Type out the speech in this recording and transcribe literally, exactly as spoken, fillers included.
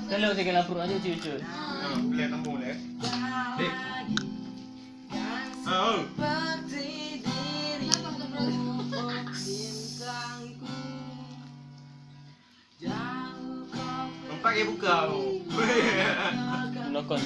Kalau saya lampu aja cucu. Ha, boleh tambah boleh. Dek. Ha, oh. Empat dia buka. Oh. Nokon.